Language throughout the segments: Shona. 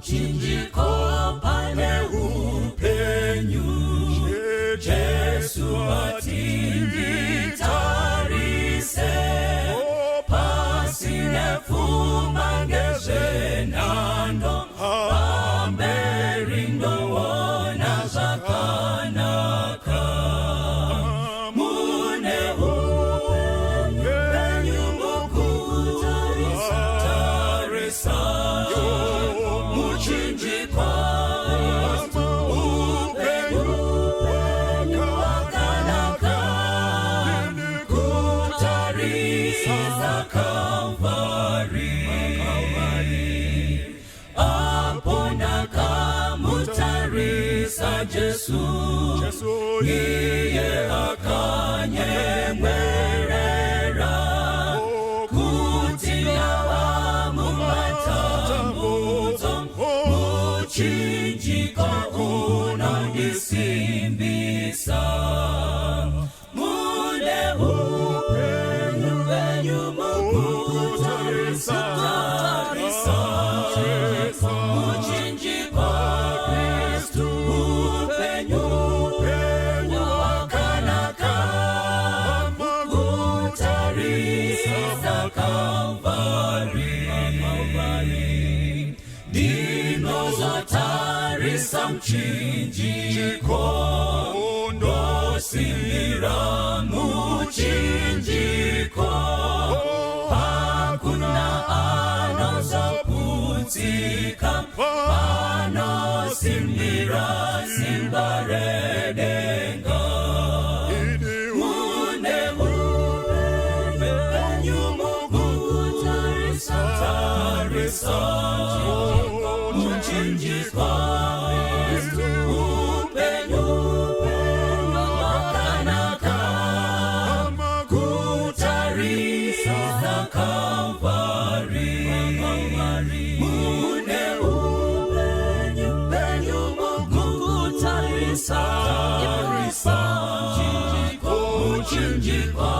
Pamuchinjiko pane upenyu. Jesu ati nditarise, pasi nepfuma ngezvenhando, pamberi ndoona zvakanaka. Mune upenyu mukutarisa tarisa muchinjikwa, upenyu wakanaka kutarisa Kalvari. Apo ndakamutarisa Jesu, iye akanyemwerera kuti ndava mumatambudzo, muchinjiko unondisimbisa. Mune upenyu penyu mukutarisa tarisa muchinjiko, Kristu, upenyu wakanaka kutarisa Kalvari. Ndinozotarisa muchinjiko, ndosimbira muchinjiko, hakuna anozoputsika panosimbira simba redenga. Mune upenyu mukutarisa tarisa muchinjikwa, upenyu wakanaka kutarisa Kalvari. Mune upenyu penyu mukutarisa tarisa muchinjikwa,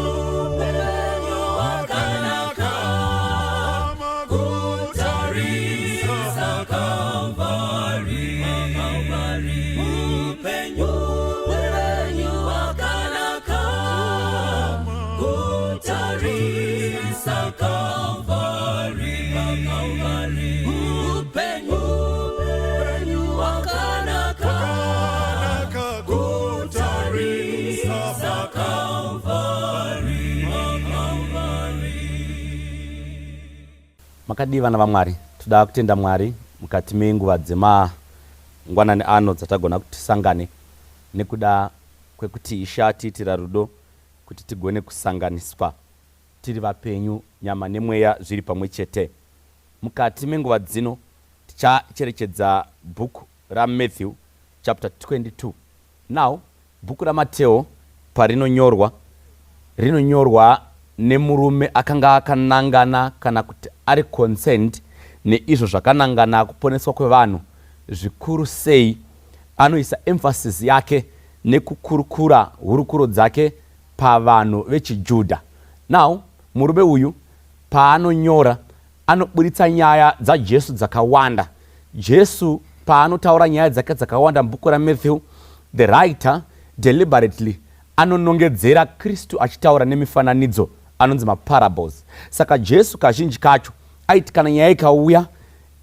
upenyu wakanaka kutarisa Kalvari. Upenyu wakanaka kutarisa Kalvari. Upenyu wakanaka kutarisa Kalvari. Makadii, vana vaMwari? Toda kutenda Mwari mukati menguva dzemangwanani ano dzatagona kuti tisangane, nekuda kwekuti Ishe atiitira rudo kuti tigone kusanganiswa tiri vapenyu, nyama nemweya zviri pamwe chete. Mukati menguva dzino tichacherechedza bhuku raMatthew chapter 22. Now, bhuku raMateo parinonyorwa, rinonyorwa nemurume akanga akanangana kana kuti ari concerned neizvo zvakanangana kuponeswa kwevanhu zvikuru sei. Anoisa emphasis yake nekukurukura hurukuro dzake pavanhu vechiJudha. Now, murume uyu paanonyora anoburitsa nyaya dzaJesu dzakawanda. Jesu paanotaura nyaya dzake dzakawanda mubhuku raMatthew, the writer deliberately anonongedzera Kristu achitaura nemifananidzo anonzi maparables. Saka Jesu kazhinji kacho aiti kana nyaya ikauya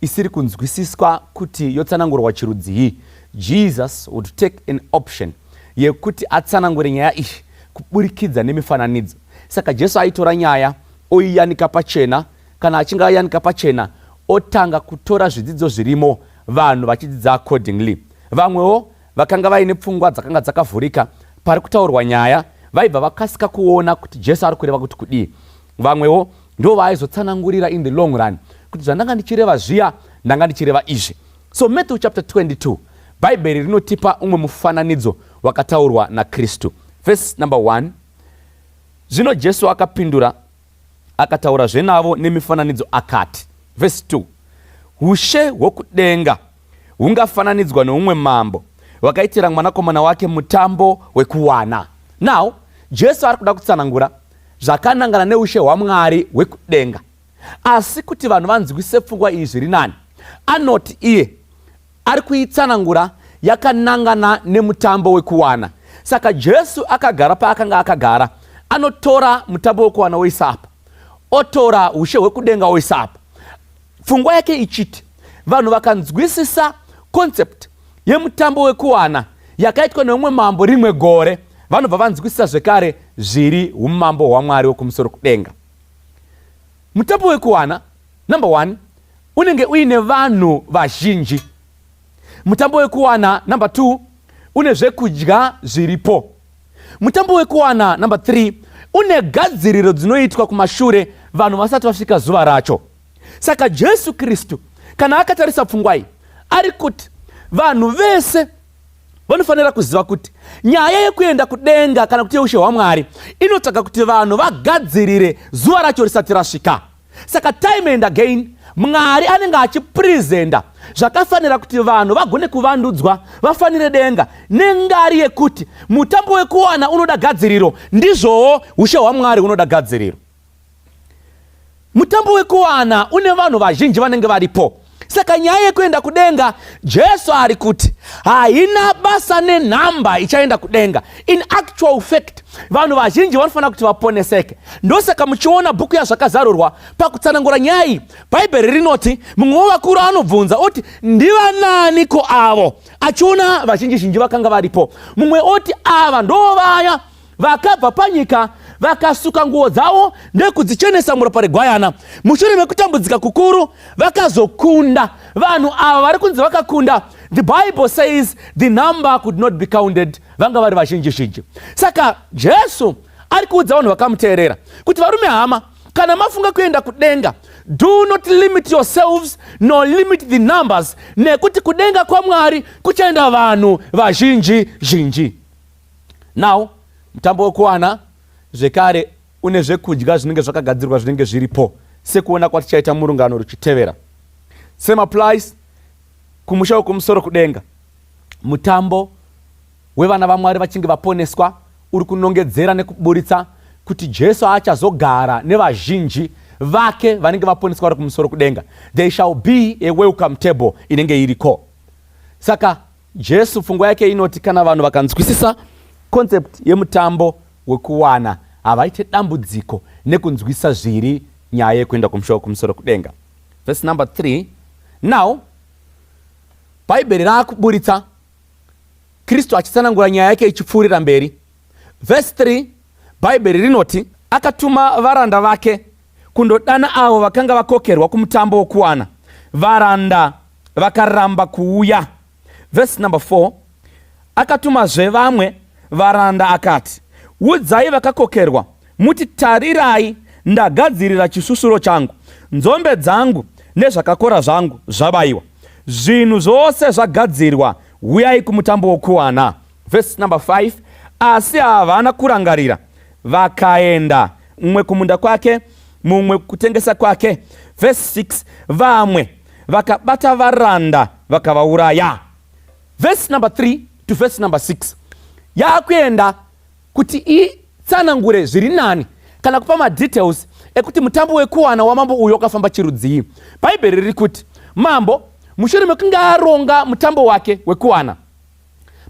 isiri kunzwisiswa kuti yotsanangurwa chirudzii, Jesus would take an option yekuti atsanangure nyaya iyi kuburikidza nemifananidzo. Saka Jesu aitora nyaya oiyanika pachena. Kana achinge ayanika pachena, otanga kutora zvidzidzo zvirimo, vanhu vachidzidza accordingly. Vamwewo vakanga vaine pfungwa dzakanga dzakavhurika pari kutaurwa nyaya vaibva vakasika kuona kuti Jesu ari kureva kuti kudii. Vamwewo ndo vaaizotsanangurira in the long run kuti zvandanga ndichireva zviya, ndanga ndichireva izvi. So Matthew chapter 22, Bhaibheri rinotipa umwe mufananidzo wakataurwa naKristu. Verse number 1: Zvino Jesu akapindura akataurazve navo nemifananidzo akati, verse 2, "Ushe hwokudenga hungafananidzwa noumwe mambo wakaitira mwanakomana wake mutambo wekuwana." Now, Jesu ari kuda kutsanangura zvakanangana neushe hwaMwari hwekudenga. Asi kuti vanhu vanzwise pfungwa iyi zviri nani, anoti iye ari kuitsanangura yakanangana nemutambo wekuwana. Saka Jesu akagara paakanga akagara, anotora mutambo wekuwana oisa apa, otora ushe hwekudenga oisa apa. Pfungwa yake ichiti vanhu vakanzwisisa concept yemutambo wekuwana yakaitwa neumwe mambo rimwe gore, vanobva vanzwisisa zvekare zviri umambo hwaMwari wekumusoro kudenga. Mutambo wekuwana number one unenge uine vanhu vazhinji. Mutambo wekuwana number 2 une zvekudya zviripo. Mutambo wekuwana number 3 une gadziriro dzinoitwa kumashure vanhu vasati vasvika zuva racho. Saka Jesu Kristu kana akatarisa pfungwa iyi ari kuti vanhu vese vanofanira kuziva kuti nyaya yekuenda kudenga kana kuti yeushe hwaMwari inotsvaga kuti vanhu vagadzirire zuva racho risati rasvika. Saka time and again Mwari anenge achipresenta zvakafanira kuti vanhu vagone kuvandudzwa vafanire denga nengari yekuti mutambo wekuwana unoda gadziriro, ndizvowo ushe hwaMwari hunoda gadziriro. Mutambo wekuwana une vanhu vazhinji vanenge varipo. Saka nyaya yekuenda kudenga, Jesu ari kuti haina basa nenhamba ichaenda kudenga. In actual fact, vanhu vazhinji vanofanira kuti vaponeseke. Ndosaka muchiona bhuku yaZvakazarurwa pakutsanangura nyaya iyi, Bhaibheri rinoti mumwe wevakuru anobvunza oti ndivananiko avo, achiona vazhinji zhinji vakanga varipo. Mumwe oti ava ndovaya vakabva panyika vakasuka nguo dzavo ndekudzichenesa muropa regwayana. Mushure mekutambudzika kukuru vakazokunda. Vanhu ava vari kunzi vakakunda, the Bible says the number could not be counted, vanga vari vazhinji zhinji. Saka Jesu ari kuudza vanhu vakamuteerera kuti varume hama, kana mafunga kuenda kudenga, do not limit yourselves nor limit the numbers, nekuti kudenga kwaMwari kuchaenda vanhu vazhinji zhinji. Now mutambo wekuwana zvekare une zvekudya zvinenge zvakagadzirwa zvinenge zviripo sekuona kwatichaita murungano ruchitevera. Same applies kumusha wekumusoro kudenga. Mutambo wevana vaMwari vachinge vaponeswa uri kunongedzera nekuburitsa kuti Jesu achazogara nevazhinji vake vanenge vaponeswa vari kumusoro kudenga. There shall be a welcome table inenge iriko. Saka Jesu pfungwa yake inoti kana vanhu vakanzwisisa concept yemutambo wekuwana havaite dambudziko nekunzwisa zviri nyaya yekuenda kumusha wekumusoro kudenga. Verse number 3. Now Bhaibheri raakuburitsa Kristu achitsanangura nyaya yake ichipfuurira mberi. Verse 3, Bhaibheri rinoti akatuma varanda vake kundodana avo vakanga vakokerwa kumutambo wokuwana. Varanda vakaramba kuuya. Verse number 4, akatumazve vamwe varanda akati, udzai vakakokerwa muti, tarirai, ndagadzirira chisusuro changu, nzombe dzangu nezvakakora zvangu zvabayiwa, zvinhu zvose zvagadzirwa, uyai kumutambo wokuwana. Verse number 5, asi havana kurangarira, vakaenda mumwe kumunda kwake, mumwe kutengesa kwake. Verse 6, vamwe vakabata varanda vakavauraya. Verse number 3 to verse number 6 yakuenda kuti itsanangure zviri nani kana kupa madetails ekuti mutambo wekuwana wamambo uyu wakafamba chirudzii. Bhaibheri riri kuti mambo mushure mekunge aronga mutambo wake wekuwana,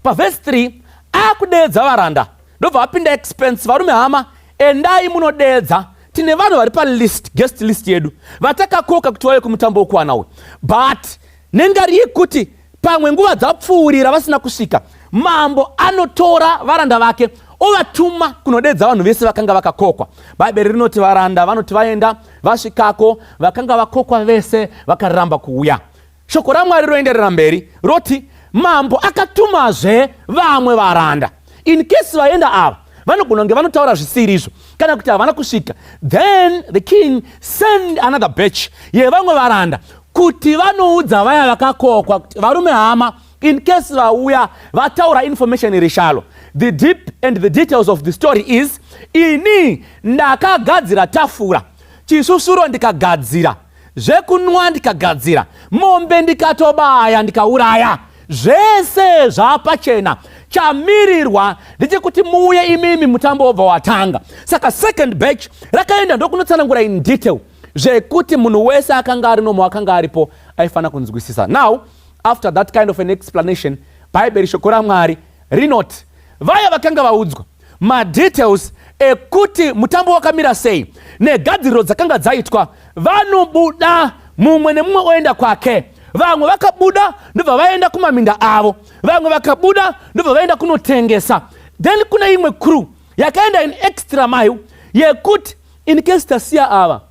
pavhesi 3 akudeedza varanda ndobva apinda expense. Varume hama, endai munodeedza, tine vanhu vari palist, guest list yedu vatakakoka kuti vauye kumutambo wekuwana uyu, but nengari yekuti pamwe nguva dzapfuurira vasina kusvika, mambo anotora varanda vake ovatuma kunodedza vanhu vese vakanga vakakokwa. Bhaibheri rinoti varanda vanoti vaenda vasvikako, vakanga vakokwa vese vakaramba kuuya. Shoko raMwari roenderera mberi roti mambo akatumazve vamwe varanda. In case vaenda ava vanogona kunge vanotaura zvisiri izvo kana kuti havana kusvika, then the king send another batch yevamwe varanda kuti vanoudza vaya vakakokwa kuti varume hama, in case vauya vataura information iri shallow. The deep and the details of the story is, ini ndakagadzira tafura, chisusuro ndikagadzira, zvekunwa ndikagadzira, mombe ndikatobaya ndikauraya, zvese zvapachena, chamirirwa ndechekuti muuye imimi, mutambo wobva watanga. Saka second batch rakaenda ndokunotsanangura in detail. Zvekuti munhu wese akanga ari nomo akanga aripo aifanira kunzwisisa. Now, after that kind of an explanation, Bhaibheri shoko raMwari rinoti vaya vakanga vaudzwa madetails ekuti mutambo wakamira sei negadziriro dzakanga dzaitwa vanobuda mumwe nemumwe oenda kwake. Vamwe vakabuda ndobva vaenda kumaminda avo, vamwe vakabuda ndobva vaenda kunotengesa. Then kune imwe crew yakaenda in extra mile yekuti in case tasiya ava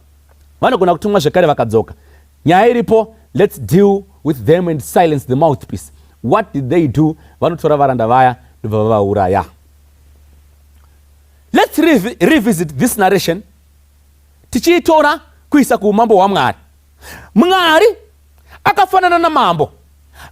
vanogona kutumwa zvekare vakadzoka. Nyaya iripo, let's deal with them and silence the mouthpiece. What did they do? Vanotora varanda vaya ndobva vavauraya. Let's revisit this narration tichiitora kuisa kuumambo hwaMwari. Mwari akafanana namambo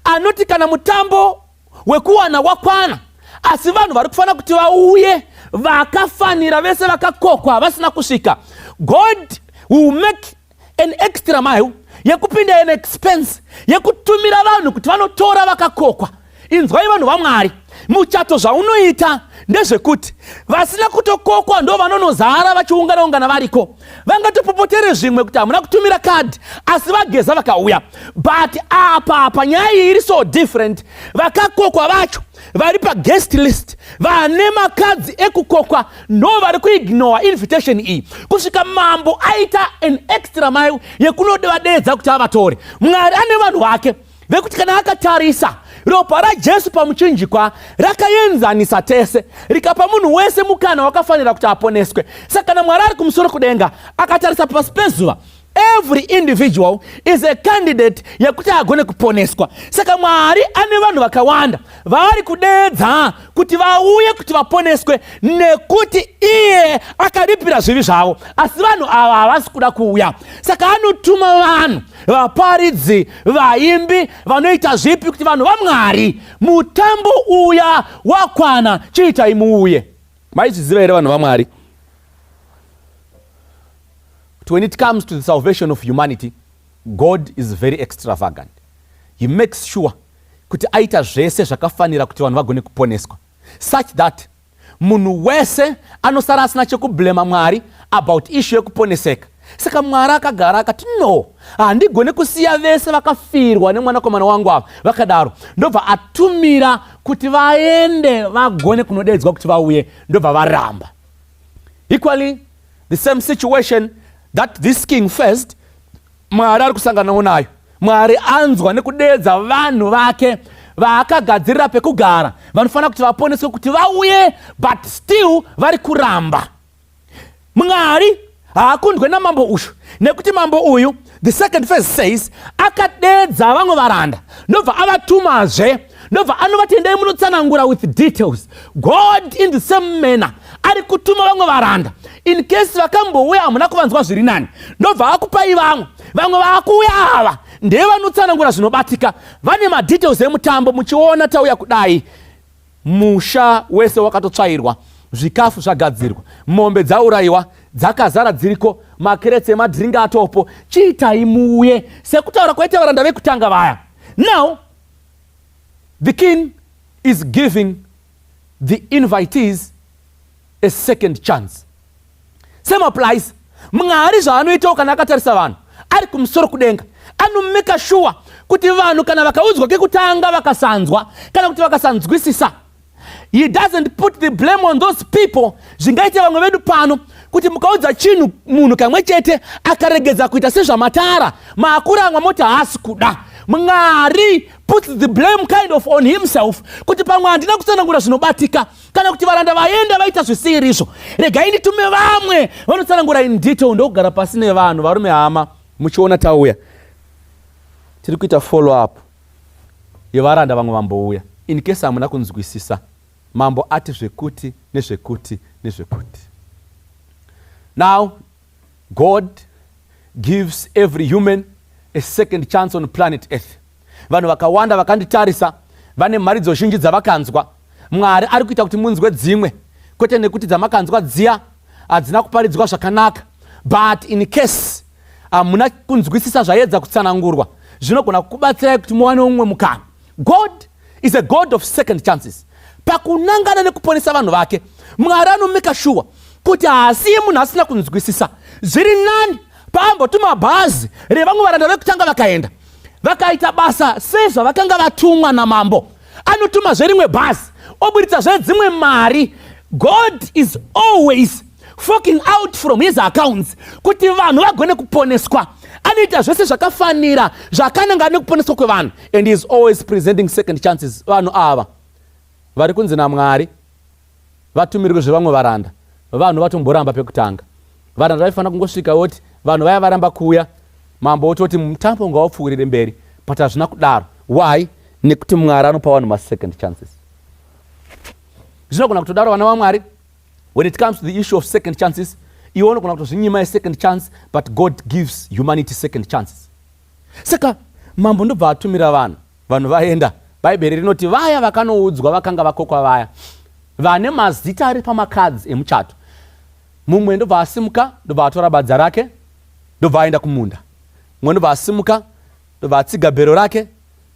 anoti kana mutambo wekuwana wakwana, asi vanhu vari kufanira kuti vauye vakafanira vese vakakokwa vasina kusvika, God will make an extra mile yekupinda an expense yekutumira vanhu kuti vanotora vakakokwa. Inzwai vanhu vaMwari, muchato zvaunoita ndezvekuti vasina kutokokwa ndo vanonozara vachiungana ungana variko. Vangatopopotere zvimwe kuti hamuna kutumira kadhi, asi vageza vakauya. But apa nyaya iyi iri so different. Vakakokwa vacho vari paguest list, vane makadzi ekukokwa, ndo vari kuignore invitation iyi kusvika mambo aita an extra mile yekunodevadedza kuti avatore. Mwari ane vanhu vake vekuti kana akatarisa ropa raJesu pamuchinjikwa rakaenzanisa tese, rikapa munhu wese mukana wakafanira kuti aponeswe. Saka kana Mwari ari kumusoro kudenga akatarisa pasi pezuva, every individual is a candidate yekuti agone kuponeswa. Saka Mwari ane vanhu vakawanda vaari kudeedza kuti vauye kuti vaponeswe, nekuti iye akaripira zvivi zvavo, asi vanhu ava havasi kuda kuuya. Saka anotuma vanhu, vaparidzi, vaimbi, vanoita zvipi kuti vanhu vaMwari, mutambo uya wakwana, chiitai muuye. Maizviziva here vanhu vaMwari kuti when it comes to the salvation of humanity, God is very extravagant? He makes sure kuti aita zvese zvakafanira kuti vanhu vagone kuponeswa, such that munhu wese anosara asina chekublema Mwari about issue yekuponeseka. Saka Mwari akagara akati, no, handigone kusiya vese vakafirwa nemwanakomana wangu ava vakadaro. Ndobva atumira kuti vaende vagone kunodedzwa kuti vauye, ndobva varamba. Equally the same situation that this king faced, Mwari ari kusanganawo nayo. Mwari anzwa nekudeedza vanhu vake vaakagadzirira pekugara, vanofanira kuti vaponeswe kuti vauye, but still vari kuramba. Mwari haakundwe namambo uyu, nekuti mambo uyu, the second verse says, akadeedza vamwe varanda, ndobva avatumazve, ndobva anovati endai munotsanangura with details. God in the same manner ari kutuma vamwe varanda in case vakambouya hamuna kuvanzwa zviri nani, ndobva akupai vamwe. Vamwe vaakuuya ava ndevanotsanangura zvinobatika, vane madetails emutambo. Muchiona tauya kudai, musha wese wakatotsvairwa, zvikafu zvagadzirwa, mombe dzaurayiwa, dzakazara dziriko, makeretse emadhiringi atopo, chiitai muuye sekutaura kwaita varanda vekutanga vaya. Now the king is giving the invitees a second chance. Same applies. Mwari zvaanoitawo kana akatarisa vanhu ari kumusoro kudenga, anomeka sure kuti vanhu kana vakaudzwa kekutanga vakasanzwa kana kuti vakasanzwisisa, he doesn't put the blame on those people. Zvingaite vamwe vedu pano kuti mukaudza chinhu munhu kamwe chete akaregedza kuita sezvamatara, maakuramwa moti haasi kuda. Mwari puts the blame kind of on himself kuti pamwe handina kutsanangura zvinobatika, kana kuti varanda vaenda vaita zvisirizvo, regai nditume vamwe vanotsanangura in detail. Ndokugara pasi nevanhu, varume hama, muchiona tauya tiri kuita follow up yevaranda vamwe vambouya in case hamuna kunzwisisa. Mambo ati zvekuti nezvekuti nezvekuti. Now God gives every human a second chance on planet Earth. Vanhu vakawanda vakanditarisa vane mharidzo zhinji dzavakanzwa. Mwari ari kuita kuti munzwe dzimwe, kwete nekuti dzamakanzwa dziya hadzina kuparidzwa zvakanaka, but in case hamuna kunzwisisa zvaedza kutsanangurwa, zvinogona kukubatsirai kuti muwane umwe mukana. God is a God of second chances. Pakunangana nekuponesa vanhu vake, Mwari anomeka shuwa kuti haasiye munhu asina kunzwisisa. Zviri nani Paambotuma bhazi revamwe varanda vekutanga vakaenda vakaita basa sezvavakanga vatumwa namambo, anotumazve rimwe bhazi oburitsa dzimwe mari. God is always forking out from his accounts kuti vanhu vagone kuponeswa. Anoita zvese zvakafanira zvakananga nekuponeswa kwevanhu, and he is always presenting second chances. Vanhu ava vari kunzi naMwari vatumirwe zvevamwe varanda, vanhu vatomboramba pekutanga. Varanda vaifanira kungosvika voti vanhu vaya varamba kuuya, mambo wototi mutambo ngaupfuurire mberi, but hazvina kudaro. Why? Nekuti Mwari anopa vanhu masecond chances. Zvinogona kutodaro, vana vaMwari. When it comes to the issue of second chances, iwe unogona kutozvinyima second chance, but God gives humanity second chances. Saka mambo ndobva atumira vanhu, vanhu vaenda. Bhaibheri rinoti vaya vakanoudzwa vakanga vakokwa, vaya vane mazita ari pamakadzi emuchato, mumwe ndobva asimuka, ndobva atora badza rake, ndobva aenda kumunda. Mumwe ndobva asimuka, ndobva atsiga bhero rake,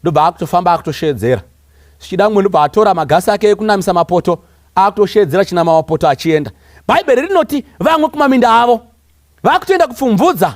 ndobva akutofamba akutoshedzera zvichida. Mumwe ndobva atora magasi ake ekunamisa mapoto, akutoshedzera chinama mapoto achienda. Bhaibheri rinoti vamwe kumaminda avo vakutoenda kupfumvudza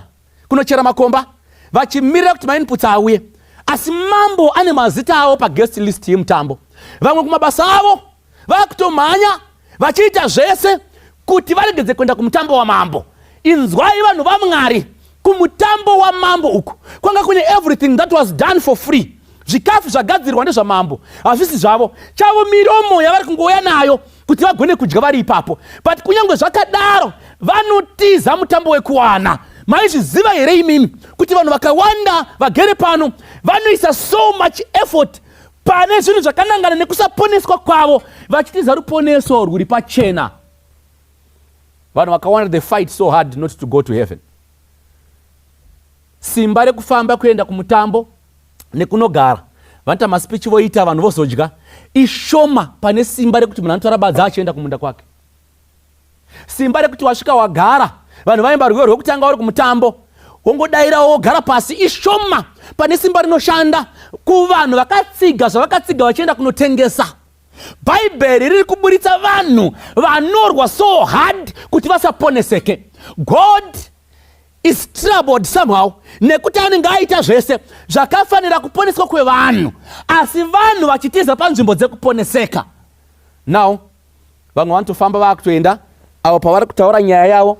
kunochera makomba, vachimirira kuti mainputs auye, asi mambo ane mazita avo paguest list yemutambo. Vamwe kumabasa avo vakutomhanya vachiita zvese kuti varegedze kuenda kumutambo wamambo. Inzwai, vanhu vaMwari, kumutambo wamambo uku kwanga kune everything that was done for free. Zvikafu zvagadzirwa ndezvamambo, hazvisi zvavo. Chavo miromo yavari kungouya nayo kuti vagone kudya vari ipapo. But kunyange zvakadaro vanotiza mutambo wekuwana. Maizviziva here imimi kuti vanhu vakawanda vagere pano vanoisa so much effort pane zvinhu zvakanangana nekusaponeswa kwavo, vachitiza ruponeso rwuri pachena? Vanhu vakawanda, they fight so hard not to go to heaven. Simba rekufamba kuenda kumutambo nekunogara vanoita maspeech, voita vanhu vozodya, ishoma pane simba rekuti munhu anotora badza achienda kumunda kwake. Simba rekuti wasvika, wagara, vanhu vaimba rwiyo rwekutanga uri kumutambo, wongodayirawo wogara pasi, ishoma pane simba rinoshanda kuvanhu vakatsiga zvavakatsiga vachienda kunotengesa. Bhaibheri riri kuburitsa vanhu vanorwa so hard kuti vasaponeseke. God is troubled somehow nekuti anenge aita zvese zvakafanira kuponeswa kwevanhu, asi vanhu vachitiza panzvimbo dzekuponeseka. Now vamwe vanotofamba vaakutoenda avo pavari kutaura nyaya yavo: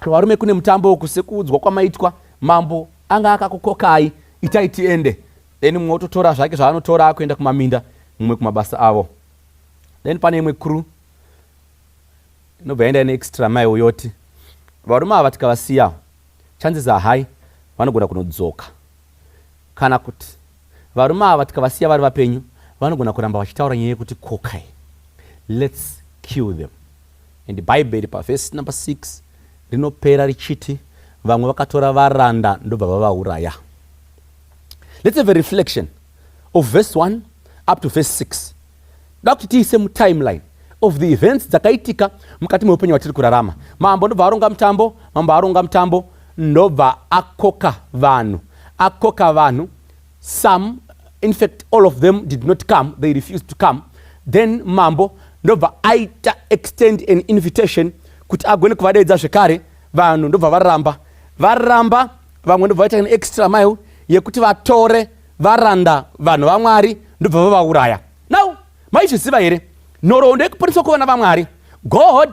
"Varume, kune mutambo uku, sekuudzwa kwamaitwa, mambo anga akakukokai, itai tiende." Then mumwe ototora zvake zvaanotora akuenda kumaminda, mumwe kumabasa avo. Then pane imwe crew inobva yaenda neextra mile, yoti varume ava tikavasiya, chances are high vanogona kunodzoka, kana kuti varume ava tikavasiya vari vapenyu, vanogona kuramba vachitaura nyaya yekuti kokai. Let's kill them. And Bhaibheri pavhesi number 6 rinopera richiti vamwe vakatora varanda ndobva vavauraya. Let's have a reflection of verse 1 up to verse 6. Da kuti tiise mutimeline of the events dzakaitika mukati meupenyu hwatiri kurarama. Mambo ndobva aronga mutambo. Mambo aronga mutambo, ndobva akoka vanhu. Akoka vanhu, some, in fact all of them, did not come. They refused to come. Then mambo ndobva aita extend an invitation kuti agone kuvadeedza zvekare. Vanhu ndobva varamba. Varamba, vamwe ndobva vaita an extra mile yekuti vatore varanda, vanhu vaMwari, ndobva vavauraya. Now maizviziva here nhoroondo yekuponeswa kwevana vaMwari? God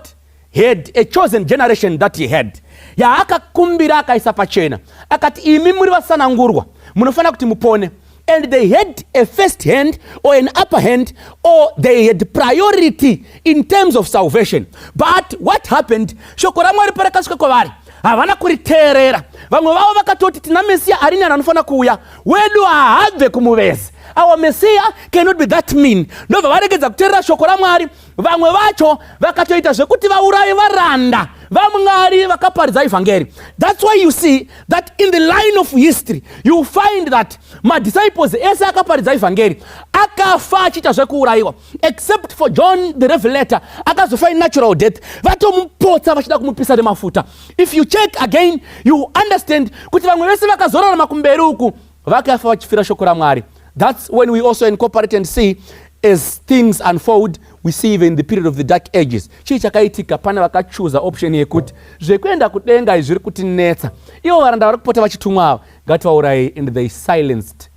had a chosen generation that he had, yaakakumbira, akaisa pachena, akati, "Imi muri vasanangurwa, munofanira kuti mupone." And they had a first hand or an upper hand, or they had priority in terms of salvation. But what happened? Shoko raMwari parakasvika kwavari, havana kuriteerera. Vamwe vavo vakatoti, "Tina Mesiya ari nani anofanira kuuya, wedu haabve kumuvezi. Our Messiah cannot be that mean." Ndobva varegedza kuteerera shoko raMwari. Vamwe vacho vakatoita zvekuti vauraye varanda vaMwari vakaparidza ivhangeri. That's why you see that in the line of history you find that madisciples ese akaparidza ivhangeri akafa achiita zvekuurayiwa, except for John the Revelator, akazofa in natural death, vatomupotsa vachida kumupisa nemafuta. If you check again, you understand kuti vamwe vese vakazorarama kumberi uku vakafa vachifira shoko raMwari. That's when we also incorporate and see, as things unfold, We see even the period of the Dark Ages. Chii chakaitika? Pane vakachuza option yekuti zvekuenda kudenga izvi zviri kutinetsa, ivo varanda vari kupota vachitumwa ava, ngativaurayei. And they silenced,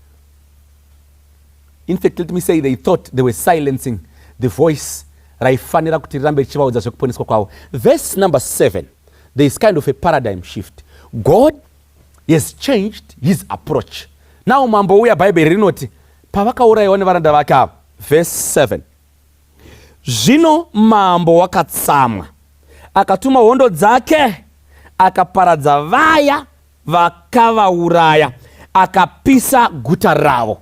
in fact, let me say, they thought they were silencing the voice raifanira kuti rirambe richivaudza zvekuponeswa kwavo. Verse number 7, there is kind of a paradigm shift. God has changed his approach now. Mambo uya, Bhaibheri rinoti pavakaurayiwa nevaranda vake ava, verse 7, "Zvino mambo wakatsamwa, akatuma hondo dzake, akaparadza vaya vakavauraya, akapisa guta ravo."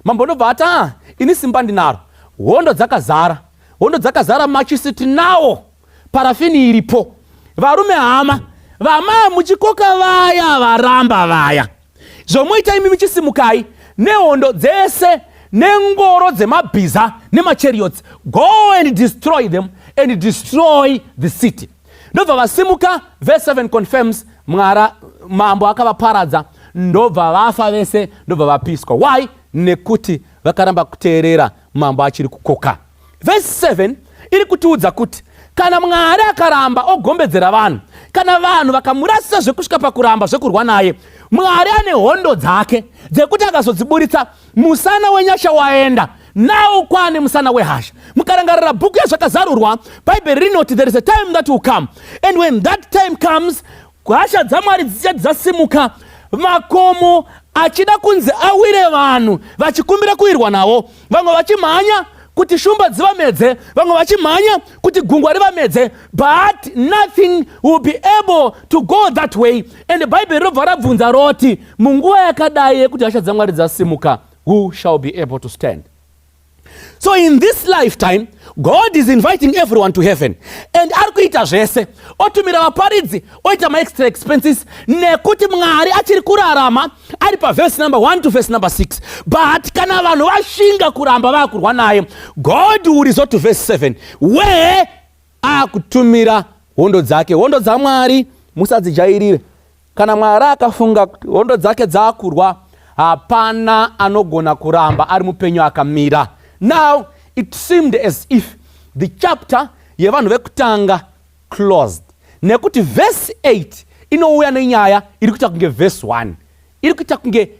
Mambo ndobva ati, "Ah, ini simba ndinaro, hondo dzakazara, hondo dzakazara, machisi tinawo, parafini iripo. Varume, hama, vama muchikoka vaya varamba vaya, zvomuita imi, muchisimukai nehondo dzese, nengoro dzemabhiza nemachariots, go and destroy them and destroy the city." Ndobva vasimuka. Verse 7 confirms, mwara mambo akavaparadza, ndobva vafa vese, ndobva vapiswa. Why? Nekuti vakaramba kuteerera mambo achiri kukoka. Verse 7 iri kutiudza kuti kana Mwari akaramba ogombedzera vanhu, kana vanhu vakamurasisa zvekusvika pakuramba zvekurwa naye, Mwari ane hondo dzake dzekuti akazodziburitsa, musana wenyasha waenda, nawo kwane musana wehasha. Mukarangarira bhuku yaZvakazarurwa, Bhaibheri rinoti there is a time that will come, and when that time comes, hasha dzaMwari dzichati dzasimuka, makomo achida kunzi awire, vanhu vachikumbira kuwirwa nawo, vamwe vachimhanya kuti shumba dzivamedze, vamwe vachimhanya kuti gungwa rivamedze, but nothing will be able to go that way. And Bhaibheri robva rabvunza roti, munguva yakadai yekuti hasha dzaMwari dzasimuka, who shall be able to stand? So in this lifetime, God is inviting everyone to heaven, and ari kuita zvese, otumira vaparidzi, oita maextra expenses, nekuti Mwari achiri kurarama ari pavhesi number 1 to verse number 6. But kana vanhu vashinga kuramba vaakurwa naye, God will resort to verse 7, where akutumira hondo dzake. Hondo dzaMwari musadzijairire. Kana Mwari akafunga kuti hondo dzake dzaakurwa, hapana anogona kuramba ari mupenyu akamira. Now it seemed as if the chapter yevanhu vekutanga closed, nekuti verse 8 inouya nenyaya iri kuita kunge verse 1, iri kuita kunge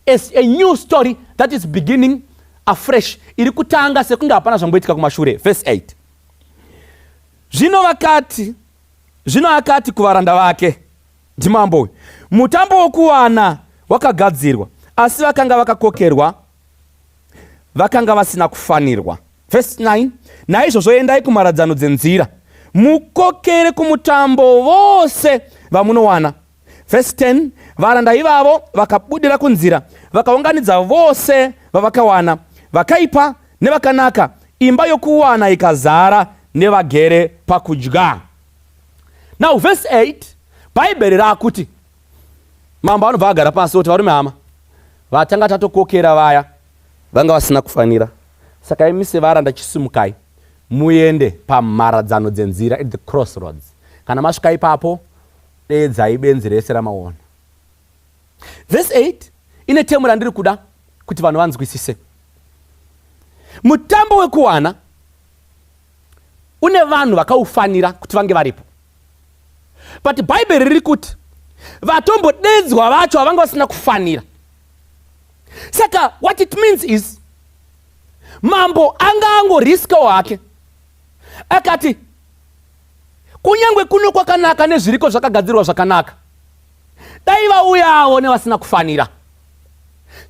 as a new story that is beginning afresh, iri kutanga sekunge hapana zvamboitika kumashure. Verse 8, Zvino akati kuvaranda vake," ndimambo uyu, "mutambo wokuwana wakagadzirwa, asi vakanga vakakokerwa vakanga vasina kufanirwa." Verse 9, "Naizvozvo endai kumharadzano dzenzira, mukokere kumutambo vose vamunowana." Verse 10, "Varanda ivavo vakabudira kunzira, vakaunganidza vose vavakawana, vakaipa nevakanaka, imba yokuwana ikazara nevagere pakudya." Now verse 8, Bhaibheri raakuti mambo anobva agara pasi oti, "Varume, hama, vatanga tatokokera vaya vanga vasina kufanira. Saka imi sevaranda chisimukai muende pamharadzano dzenzira, at the crossroads. Kana masvika ipapo, dedzai benzi rese ramaona." Verse 8 ine term randiri kuda kuti vanhu vanzwisise. Mutambo wekuwana une vanhu vakaufanira kuti vange varipo, but Bhaibheri riri kuti vatombodedzwa vacho havanga vasina kufanira. Saka what it means is, mambo anga angoriskawo hake, akati kunyange kuno kwakanaka nezviriko zvakagadzirwa zvakanaka, dai vauyawo nevasina kufanira.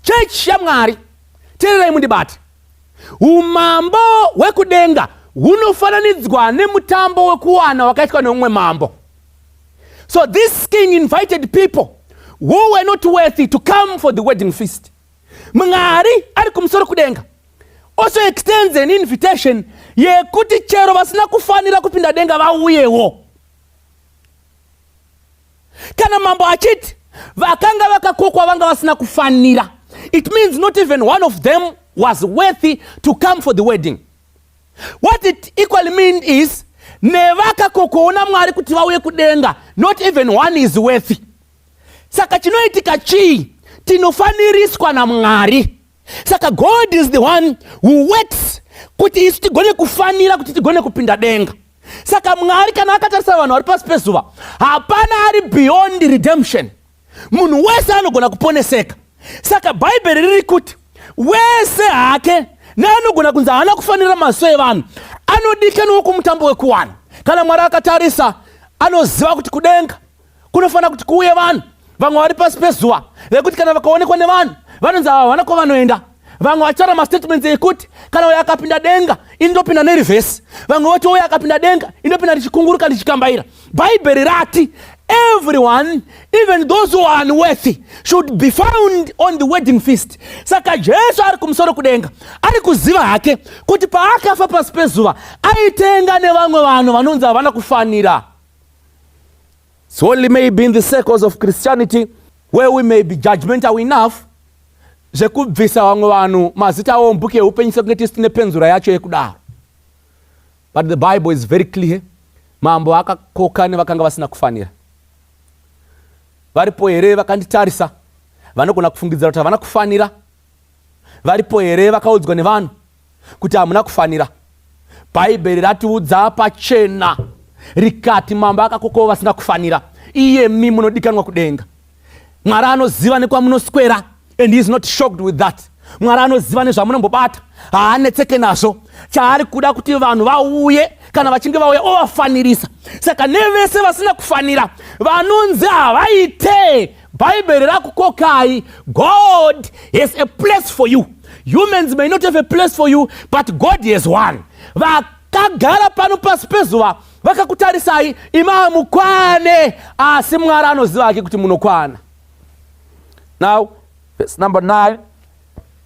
Chechi yaMwari, teererai mundibate. Umambo hwekudenga hunofananidzwa nemutambo wekuwana wakaitwa neumwe mambo. So this king invited people who were not worthy to come for the wedding feast. Mwari ari kumusoro kudenga also extends an invitation yekuti chero vasina kufanira kupinda denga vauyewo. Kana mambo achiti vakanga vakakokwa vanga vasina kufanira, it means not even one of them was worthy to come for the wedding. What it equally mean is, nevakakokwawo Mwari kuti vauye kudenga, not even one is worthy. Saka chinoitika chii? Tinofaniriswa naMwari. Saka God is the one who works. Kuti isu tigone kufanira kuti tigone kupinda denga. Saka Mwari kana akatarisa vanhu vari pasi pezuva, hapana ari beyond redemption. Munhu wese anogona kuponeseka. Saka Bhaibheri riri kuti wese hake neanogona kunzi haana kufanira maziso evanhu anodikanwa kumutambo wekuwana. Kana Mwari akatarisa, anoziva kuti kudenga kunofanira kuti kuuye vanhu vamwe vari pasi pezuva vekuti kana vakaonekwa nevanhu vanonzi ava havana kwavanoenda. Vamwe vachitaura mastatements ekuti kana uyo akapinda denga ini ndopinda nerivhesi. Vamwe voti uyo akapinda denga ini ndopinda ndichikunguruka ndichikambaira. Bhaibheri rati everyone, even those who are unworthy, should be found on the wedding feast. Saka Jesu ari kumusoro kudenga ari kuziva hake kuti paakafa pasi pezuva aitenga nevamwe vanhu vanonzi havana kufanira. It's only maybe in the circles of Christianity where we may be judgmental enough zvekubvisa vamwe vanhu mazita avo mubhuku yeupenyu sekunge tisi tine penzura yacho yekudaro. But the Bible is very clear. Mambo akakoka nevakanga vasina kufanira. Varipo here vakanditarisa vanogona kufungidzira kuti havana kufanira? Varipo here vakaudzwa nevanhu kuti hamuna kufanira? Bhaibheri ratiudza pachena rikati mambo akakokawo vasina kufanira. Iyemi munodikanwa kudenga. Mwari anoziva nekwamunoswera and he is not shocked with that. Mwari anoziva nezvamunombobata, haanetseke nazvo. Chaari kuda kuti vanhu vauye, kana vachinge vauya ovafanirisa. Saka nevese vasina kufanira vanonzi havaite, Bhaibheri rakukokai. God has a place for you. Humans may not have a place for you, but God has one. Vakagara pano pasi pezuva vakakutarisai, imi hamukwane, asi Mwari anoziva hake kuti munokwana. Now verse number 9,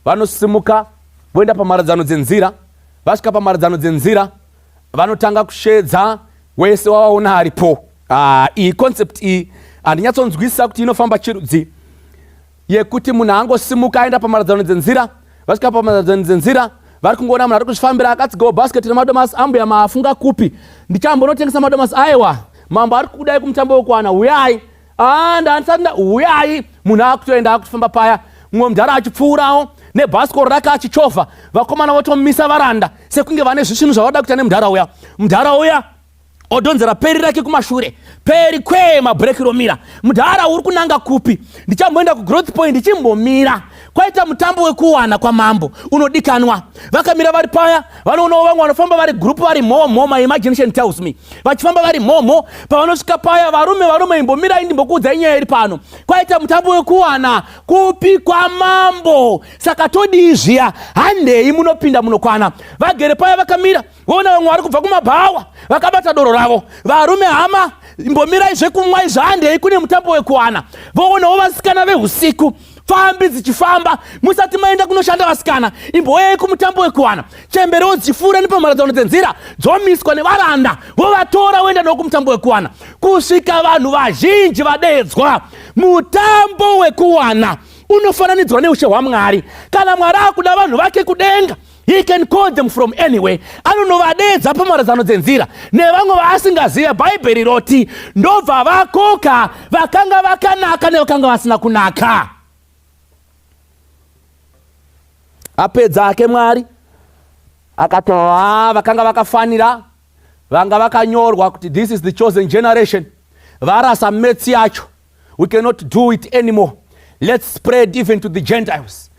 vanosimuka voenda pamharadzano dzenzira. Vasvika pamharadzano dzenzira vanotanga kusheedza wese wavaona aripo. Iyi concept iyi handinyatsonzwisisa kuti inofamba chirudzi, yekuti munhu angosimuka aenda pamharadzano dzenzira. Vasvika pamharadzano dzenzira vari kungoona munhu ari kuzvifambira akatsigawo basket remadomasi. Ambuya, maafunga kupi? Ndichambonotengesa madomasi. Aiwa, mambo ari kudai kumutambo wekuwana, uyai. Ndandisati uyai. Munhu akutoenda akutofamba paya, mumwe mudhara achipfuurawo nebhasikoro rake achichovha. Vakomana votomisa varanda sekunge vane zvisvinu zvavada kuita nemudhara uya. Mudhara uya odhonzera peri rake kumashure, peri kwee, mabhureki romira. Mudhara, uri kunanga kupi? Ndichamboenda kugrowth point ndichimbomira, kwaita mutambo wekuwana kwamambo unodikanwa. Vakamira vari paya, vanoonawo vamwe vanofamba vari group vari mhomho. My imagination tells me vachifamba vari mhomho. Pavanosvika paya, varume, varume, imbomirai ndimbokuudzai nyaya iri pano. Kwaita mutambo wekuwana kupi? Kwamambo. Saka todii zviya? Handei munopinda munokwana. Vagere paya vakamira, voona vamwe vari kubva kumabhawa vakabata doro ravo. Varume, hama, imbomirai zvekumwa izvo, handei kune mutambo wekuwana. Voonawo vasikana vehusiku, pfambi dzichifamba. Musati maenda kunoshanda vasikana, imboyai kumutambo wekuwana. Chemberewo dzichipfuura nepamharadzano dzenzira, dzomiswa nevaranda, vovatora voenda navo kumutambo wekuwana, kusvika vanhu vazhinji vadeedzwa. Mutambo wekuwana unofananidzwa neushe hwaMwari. Kana Mwari akuda vanhu vake kudenga, he can call them from anywhere. Anonovadeedza pamharadzano dzenzira nevamwe vaasingazive. Bhaibheri roti ndobva vakoka vakanga vakanaka nevakanga vasina kunaka. Apedza ake Mwari akati, vakanga vakafanira vanga vakanyorwa kuti this is the chosen generation, varasa metsi yacho. We cannot do it anymore. Let's spread even to the Gentiles.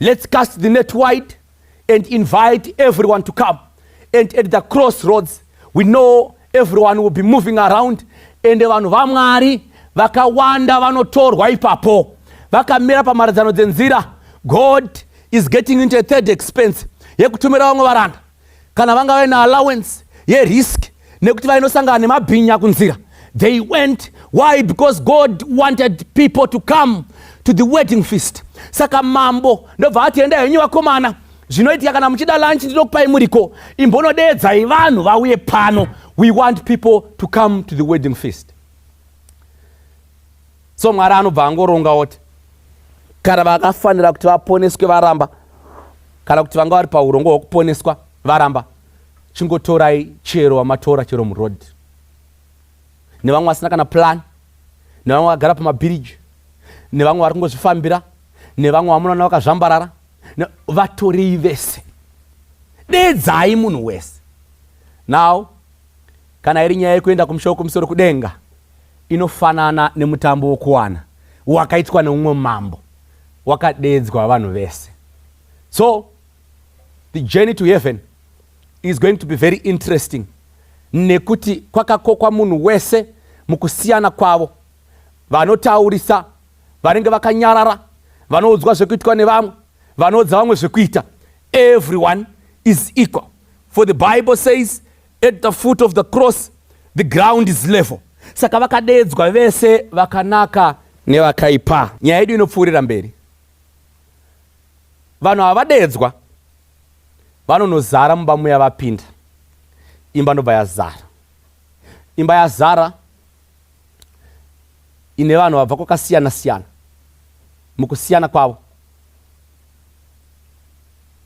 Let's cast the net wide and invite everyone to come. And at the crossroads, we know everyone will be moving around. And vanhu vaMwari vakawanda vanotorwa ipapo. Vakamira pamharadzano dzenzira. God is getting into a third expense yekutumira vamwe varanda. Kana vanga vaine allowance yerisk nekuti vainosangana nemabhinya kunzira, they went. Why? Because God wanted people to come to the wedding feast. Saka mambo ndobva ati, enda henyu vakomana, zvinoitika kana muchida lunch ndinokupai muriko, imbonodeedzai vanhu vauye pano. We want people to come to the wedding feast. So Mwari anobva angoronga oti kana vakafanira kuti vaponeswe varamba, kana kuti vanga vari paurongwa hwekuponeswa varamba, chingotorai chero wamatora, chero muroad, nevamwe vasina kana plan, nevamwe vakagara pamabhiriji, nevamwe vari kungozvifambira, nevamwe vamunoona vakazvambarara, vatorei vese. Dedzai munhu wese. Now kana iri nyaya yekuenda kumusha wekumusoro kudenga inofanana nemutambo wokuwana wakaitwa neumwe mambo wakadedzwa vanhu vese. So the journey to heaven is going to be very interesting nekuti kwakakokwa munhu wese mukusiyana kwavo, vanotaurisa, vanenge vakanyarara, vanoudzwa zvekuitwa nevamwe, vanoudza vamwe zvekuita. Everyone is equal, for the Bible says at the foot of the cross the ground is level. Saka vakadeedzwa vese, vakanaka nevakaipa. Nyaya yedu inopfuurira mberi. Vanhu ava vadeedzwa, vanonozara mumba muya. Vapinda imba, ndobva yazara. Imba yazara ine vanhu vabva kwakasiyana siyana mukusiyana kwavo.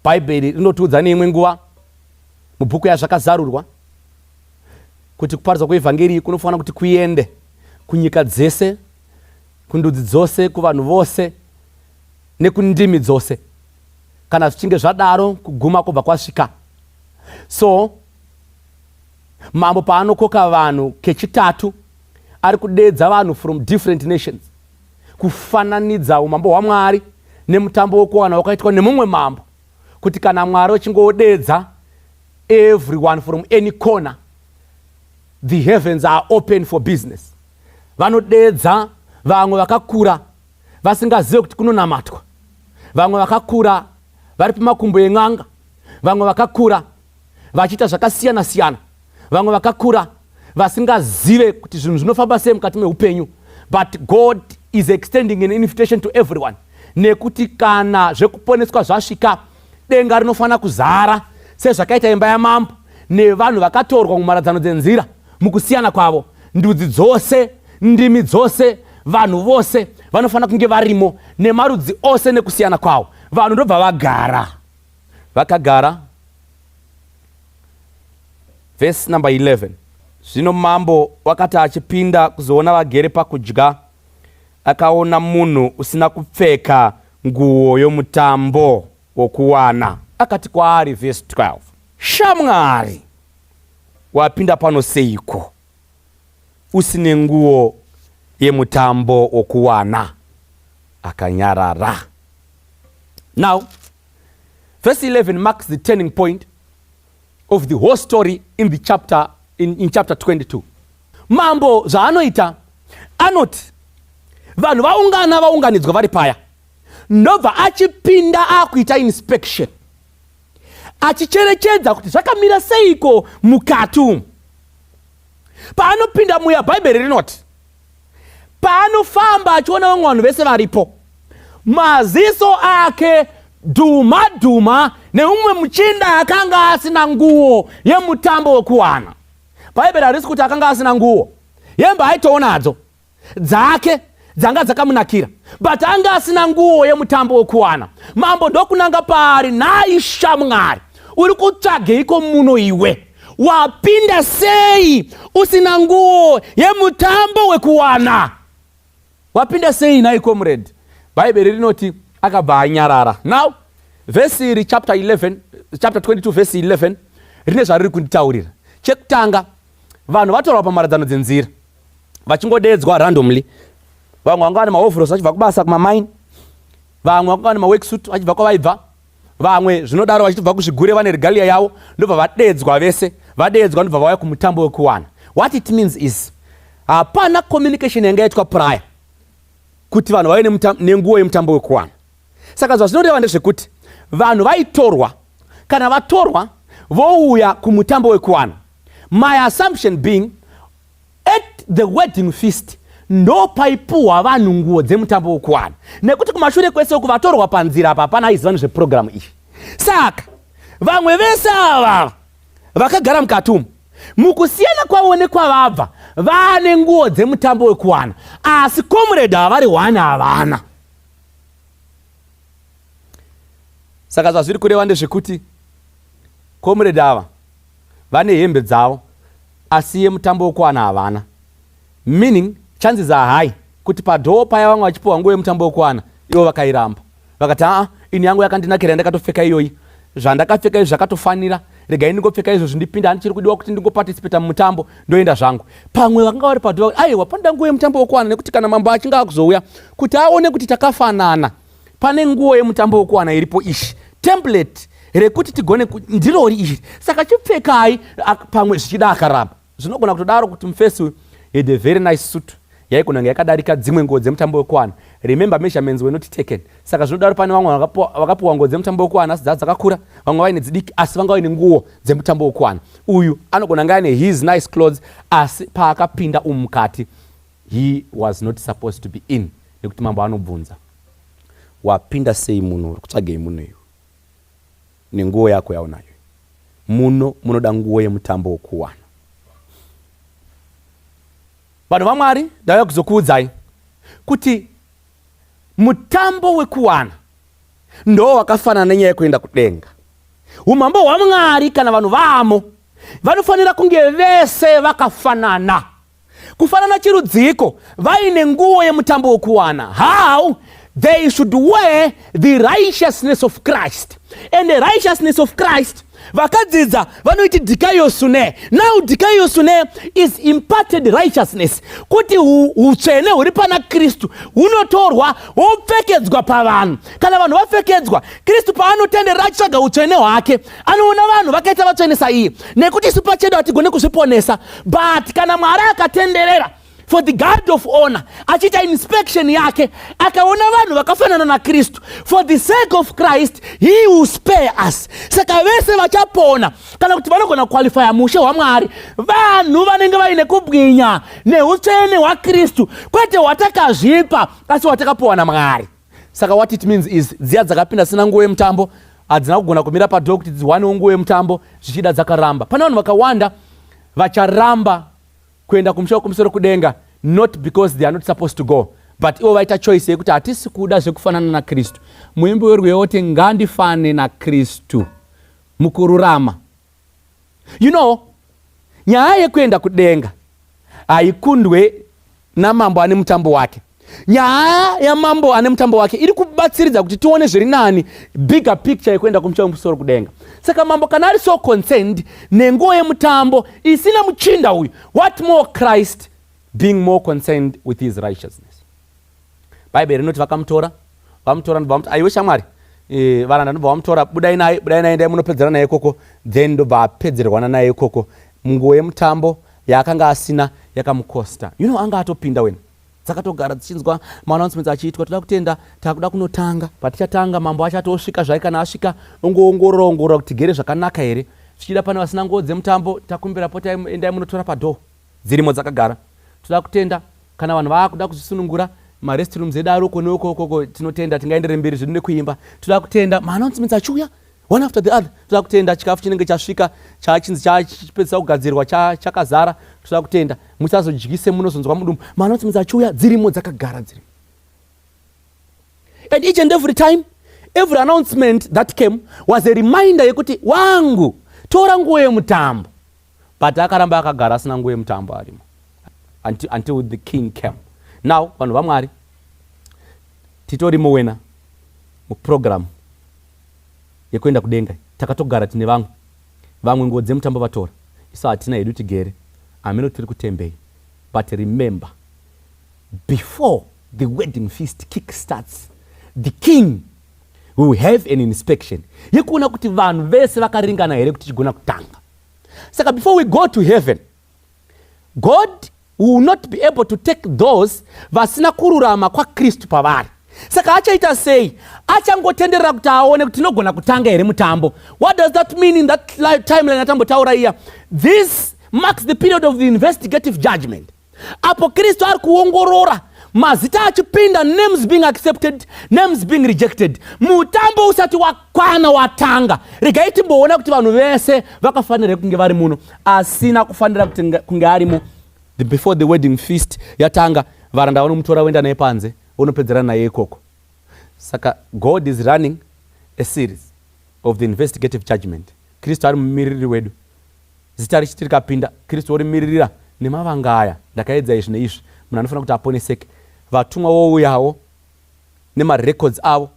Bhaibheri rinotiudza neimwe nguva mubhuku yaZvakazarurwa kuti kuparidzwa kweevhangeri kunofanira kuti kuende kunyika dzese, kundudzi dzose, kuvanhu vose nekundimi dzose. Kana zvichinge zvadaro, kuguma kwobva kwasvika. So mambo paanokoka vanhu kechitatu, ari kudedza vanhu from different nations, kufananidza umambo hwaMwari nemutambo wekuwana wakaitwa nemumwe mambo, kuti kana Mwari uchingodedza everyone from any corner, the heavens are open for business. Vanodedza vamwe vakakura vasingazive kuti kunonamatwa, vamwe vakakura vari pamakumbo en'anga, vamwe vakakura vachiita zvakasiyana siyana, vamwe vakakura vasingazive kuti zvinhu zvinofamba sei mukati meupenyu. But God is extending an invitation to everyone, nekuti kana zvekuponeswa zvasvika, denga rinofanira kuzara sezvakaita imba yamambo nevanhu vakatorwa mumharadzano dzenzira mukusiyana kwavo. Ndudzi dzose, ndimi dzose, vanhu vose vanofanira kunge varimo nemarudzi ose nekusiyana kwavo. Vanhu ndobva vagara. Vakagara. Vhesi number 11: Zvino mambo wakati achipinda kuzoona vagere pakudya, akaona munhu usina kupfeka nguo yomutambo wokuwana. Akati kwaari, vhesi 12, "Shamwari, wapinda pano seiko usine nguo yemutambo wokuwana?" Akanyarara. Now verse 11 marks the turning point of the whole story in chapter 22. Mambo zvaanoita, anoti vanhu vaungana, vaunganidzwa vari paya, ndobva achipinda akuita inspection, achicherechedza kuti zvakamira seiko mukati umu. Paanopinda muya, Bhaibheri rinoti paanofamba achiona vamwe vanhu vese varipo, maziso ake dhuma dhuma neumwe muchinda akanga asina nguo yemutambo wekuwana. Bhaibheri harisi kuti akanga asina nguo, hembe aitoonadzo dzake dzanga dzakamunakira, but anga asina nguo yemutambo wekuwana. Mambo ndokunanga paari: "Nhai shamwari, uri kutsvageiko muno iwe? Wapinda sei usina nguo yemutambo wekuwana? Wapinda sei nhai comrade?" Bhaibheri rinoti akabva anyarara. Now vhesi iri, chapter 11, chapter 22 vhesi 11, rine zvariri kunditaurira. Chekutanga, vanhu vatorwa pamharadzano dzenzira vachingodedzwa randomly. Vamwe vanga vane maoveralls vachibva kubasa kumamaini, vamwe vanga vane maworksuit vachibva kwavaibva, vamwe zvinodaro vachitobva kuzvigure vane regalia yavo. Ndobva vadedzwa vese. Vadedzwa, ndobva vauya kumutambo wekuwana. What it means is hapana communication yanga yaitwa prior kuti vanhu vave nenguo yemutambo wekuwana. Saka zvazvinoreva ndezvekuti vanhu vaitorwa. Kana vatorwa, vouya kumutambo wekuwana, my assumption being at the wedding feast ndo paipuhwa vanhu nguo dzemutambo wekuwana, nekuti kumashure kwese uku vatorwa panzira apa hapana aiziva nezvepurogiramu iyi. Saka vamwe vese ava vakagara mukati umu, mukusiyana kwavo nekwavabva, vaane nguo dzemutambo wekuwana, asi comrade havari one havana. Saka zvazviri kureva ndezvekuti comrade ava vane hembe dzavo, asi yemutambo wekuwana havana, meaning chances are high kuti padoor paya vamwe vachipiwa nguo yemutambo wekuwana, ivo vakairamba, vakati, "Aa, ini yangu yakandinakira, ndakatopfeka iyoyi." Zvandakapfeka izvi zvakatofanira, regai ndingopfeka izvozvi ndipinde, handichiri kudiwa kuti ndingoparticipata mumutambo, ndoenda zvangu. Pamwe vakanga vari padhuva, aiwa, panoda nguo yemutambo wokuwana, nekuti kana mambo achinge akuzouya kuti aone kuti takafanana, pane nguo yemutambo wokuwana iripo ishi template rekuti tigone ndirori iri, saka chipfekai. Pamwe zvichida akaramba. Zvinogona kutodaro kuti mufesi uyu had a very nice suit yaigona kunge yakadarika dzimwe nguo dzemutambo wekuwana. Remember, measurements were not taken, saka zvinodaro pane vamwe vakapiwa nguo dzemutambo wekuwana asi dzaa dzakakura, vamwe vaine dzidiki, asi vanga vaine nguo dzemutambo wekuwana. Uyu anogona kunge aine his nice clothes, asi paakapinda umu mukati he was not supposed to be in, nekuti mambo anobvunza, "Wapinda sei muno? Uri kutsvagei muno iwe nenguo yako yaunayo? Muno munoda nguo yemutambo wokuwana." Vanhu vaMwari, ndauya kuzokuudzai kuti mutambo wekuwana ndo wakafanana nenyaya yekuenda kudenga. Umambo hwaMwari, kana vanhu vamo vanofanira kunge vese vakafanana. Kufanana chirudziko? Vaine nguo yemutambo wekuwana. How? They should wear the righteousness of Christ, and the righteousness of Christ, vakadzidza vanoiti dikaiosune. Now, dikaiosune is imparted righteousness, kuti utsvene huri pana Kristu hunotorwa hwopfekedzwa pavanhu. Kana vanhu vapfekedzwa, Kristu paanotenderera achitsvaga utsvene hwake, anoona vanhu vakaita vatsvene saiye, nekuti isu pachedu hatigone kuzviponesa. But kana Mwari akatenderera for the guard of honor, achiita inspection yake, akaona vanhu vakafanana naKristu, for the sake of Christ he will spare us. Saka vese vachapona, kana kuti vanogona kuqualifya mushe hwaMwari, vanhu vanenge vaine kubwinya neutsvene hwaKristu, kwete hwatakazvipa, asi hwatakapiwa naMwari. Saka what it means is, dziya dzakapinda sina nguo yemutambo hadzina kugona kumira padoor kuti dziwanewo nguo yemutambo. Zvichida dzakaramba. Pane vanhu vakawanda vacharamba kuenda kumusha wekumusoro kudenga, not because they are not supposed to go, but ivo vaita choice yekuti hatisi kuda zvekufanana naKristu. Muimbi werwiyo woti, "Ngandifane naKristu mukururama." Nyaya yekuenda kudenga haikundwe namambo ane mutambo wake. Nyaya yamambo ane mutambo wake iri kubatsiridza kuti tione zviri nani, bigger picture yekuenda kumusha wemusoro kudenga. Saka mambo kana ari so concerned nenguo yemutambo isina muchinda uyu, what more Christ being more concerned with his righteousness? Bhaibheri rinoti vakamutora, vamutora, ndobva vamuti, "Aiwe shamwari." Varanda ndobva vamutora, "Budai naye, budai naye, ndai munopedzerana naye ikoko." Then ndobva apedzerwana naye ikoko. Munguo yemutambo yaakanga asina yakamukosta. Anga atopinda wena, dzakatogara dzichinzwa maannouncements achiitwa, "Toda kutenda, takuda kunotanga." Patichatanga, mambo achatosvika zvai. Kana asvika, ongoongorora ongorora kuti tigere zvakanaka here. Zvichida pane vasina nguo dzemutambo, takumbira pota endai munotora padoor, dzirimo dzakagara. Toda kutenda, kana vanhu vaakuda kuzvisunungura, marestrooms edu ari uko neukokoko. Tinotenda, tingaendere mberi zvedu nekuimba. Toda kutenda. Maannouncements achiuya one after the other. Toda kutenda, chikafu chinenge chasvika, chachinzi chapedzisa kugadzirwa, chakazara. Toda kutenda, musazodyise, munozonzwa mudumbu. Maannouncements achiuya, dzirimo dzakagara, dzirimo. And each and every time, every announcement that came was a reminder yekuti, "Wangu, tora nguo yemutambo." But akaramba akagara asina nguo yemutambo arimo until the king came. Now, vanhu vaMwari, titorimo wena muprogram yekuenda kudenga. Takatogara tine vamwe, vamwe nguo dzemutambo vatora, isu hatina hedu, tigere hameno tiri kutembei. But remember, before the wedding feast kick starts, the king will have an inspection yekuona kuti vanhu vese vakaringana here kuti chigona kutanga. Saka before we go to heaven, God will not be able to take those vasina kururama kwaKristu pavari. Saka achaita sei? Achangotenderera kuti aone kuti tinogona kutanga here mutambo. What does that mean in that timeline atambotaura iya? This marks the period of the investigative judgment, apo Kristu ari kuongorora mazita achipinda, names being accepted, names being rejected. Mutambo usati wakwana watanga, regai timboona kuti vanhu vese vakafanira kunge vari muno. Asina kufanira kuti kunge arimo, before the wedding feast yatanga, varanda vanomutora, voenda naye panze, vonopedzerana naye ikoko. Saka God is running a series of the investigative judgment. Kristu ari mumiriri wedu. Zita richiti rikapinda, Kristu orimiririra nemavanga aya, "Ndakaedza izvi neizvi, munhu anofanira kuti aponeseke." Vatumwa vouyawo nemarecords avo,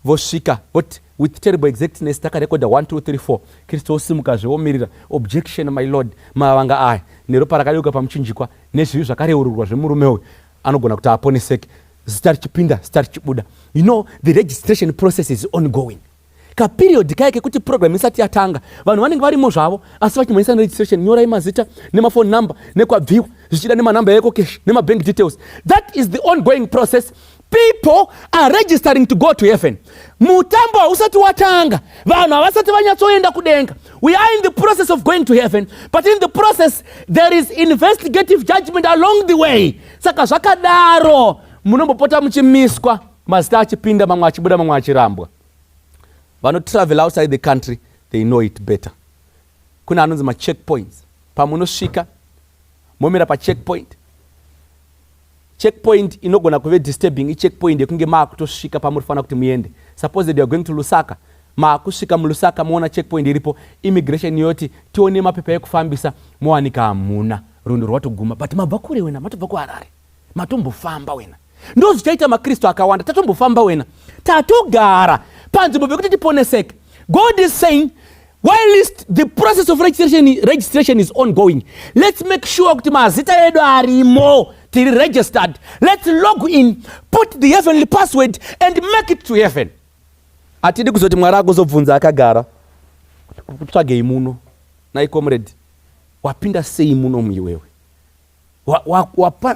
vosvika voti, With terrible exactness takarekodha 1 2 3 4. Kristu osimukazve omirira. Objection, my lord, mavanga aya neropa rakadeuka pamuchinjikwa nezvivi zvakareururwa zvemurume uyu anogona kuti aponeseke. Zita richipinda, zita richibuda. You know, the registration process is ongoing. Kaperiod kaya kekuti program isati yatanga, vanhu vanenge varimo zvavo, asi vachimhanyisa neregistration. Nyorai mazita nemafone number nekwabviwa, zvichida nemanamba eEcoCash nemabank details. That is the ongoing process. People are registering to go to heaven. Mutambo hausati watanga, vanhu havasati vanyatsoenda kudenga. We are in the process of going to heaven, but in the process there is investigative judgment along the way. Saka zvakadaro munombopota muchimiswa, mazita achipinda, mamwe achibuda, mamwe achirambwa. Vanotravel outside the country, they know it better. Kune anonzi macheckpoints. Pamunosvika momira pacheckpoint. Checkpoint inogona kuve disturbing icheckpoint yekunge maakutosvika pamuri fanira kuti muende. Suppose that you are going to Lusaka, maakusvika muLusaka, moona checkpoint iripo, immigration yoti tione mapepa ekufambisa, mowanika hamuna, rwendo rwatoguma. But mabva kure wena, matobva kuHarare, matombofamba wena. Ndo zvichaita maKristu akawanda, tatombofamba wena, tatogara panzvimbo pekuti tiponeseke. God is saying, whilst the process of registration is ongoing, let's make sure kuti mazita edu arimo, tiri registered. Let's log in, put the heavenly password and make it to heaven. Hatidi kuzoti Mwari akuzobvunza akagara, kutsvagei muno nai comrade? Wapinda sei muno muiwewe?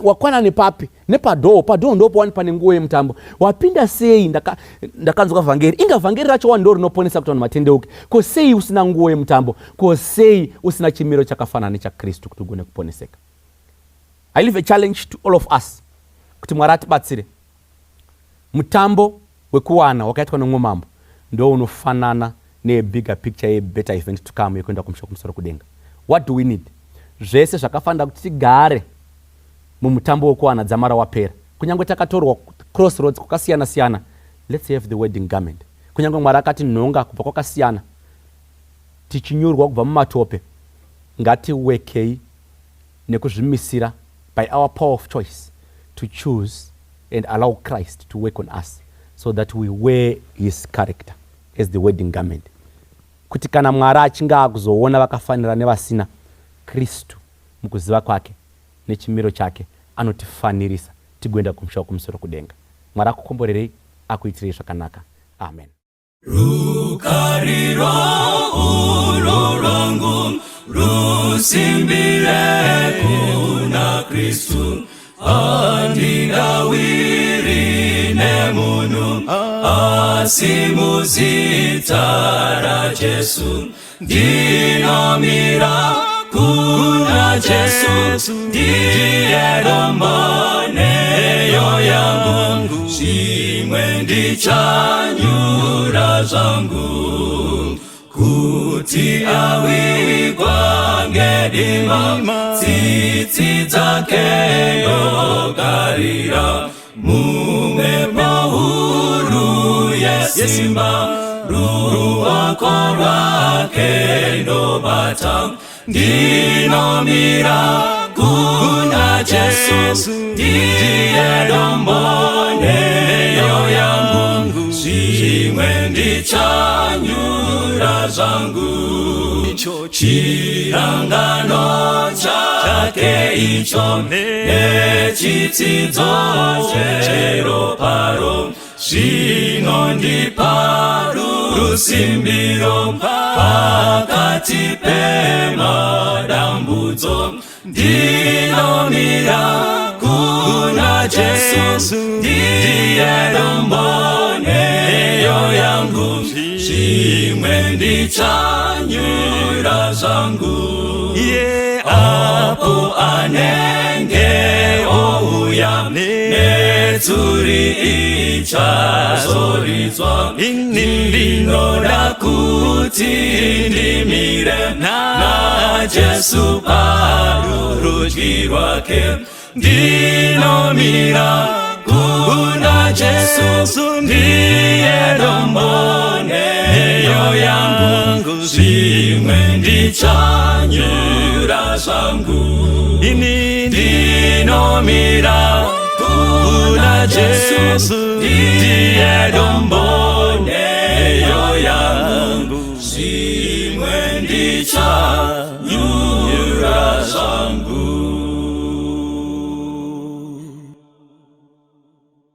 Wakwana nepapi? Nepadoor. Padoor ndopowani pane nguo yemutambo. Wapinda sei? Ndakanzwa vhangeri. Inga vhangeri racho wani ndo rinoponesa kuti vanhu vatendeuke. Ko sei usina nguo yemutambo? Ko sei usina chimiro chakafanana nechaKristu kuti ugone kuponeseka? I leave a challenge to all of us kuti Mwari atibatsire. Mutambo wekuwana wakaitwa nomumwe mambo ndo unofanana nebigger picture yebetter event to come, yekuenda kumusha kumusoro kudenga. What do we need? Zvese zvakafanira kuti tigare mumutambo wekuwana dzamara wapera. Kunyange takatorwa crossroads kwakasiyana siyana, let's have the wedding garment. Kunyange Mwari akati nhonga kubva kwakasiyana, tichinyurwa kubva mumatope, ngatiwekei nekuzvimisira by our power of choice to choose and allow Christ to work on us so that we wear his character as the wedding garment, kuti kana Mwari achinge akuzoona vakafanira nevasina, Kristu mukuziva kwake nechimiro chake anotifanirisa tigoenda kumusha wekumusoro kudenga. Mwari akukomborerei, akuitirei zvakanaka. Amen. Rukariro urwo rwangu rusimbire kuna Kristu, handingawiri nemunhu, asi muzita raJesu ndinomira kuna Jesu, ndiye dombo nheyo yangu, zvimwe ndichanyura zvangu. Kuti awigwa ngedima, tsitsi dzake ndogarira, mumhepo huru yesimba, ruoko rwake ndobata. Ndinomira kuna Jesu, ndiye dombo nheyo yangu, zvimwe ndichanyura zvangu. Chirangano chake icho nechitsidzo cheroparo zvinondipa rusimbiro pakati pemadambudzo. Ndinomira kuna Jesu, ndiye dombo nheyo yangu, zvimwe ndichanyura zvangu. Apo anenge ouya netsuri ichazoridzwa, ndinoda kuti ndimire naJesu parurudyi rwake. Ndinomira kuna Jesu, ndiye dombo nheyo yangu, zvimwe ndichanyura zvangu. Ini Ndinomira kuna Jesu, ndiye dombo nheyo. Zvimwe ndichadonha.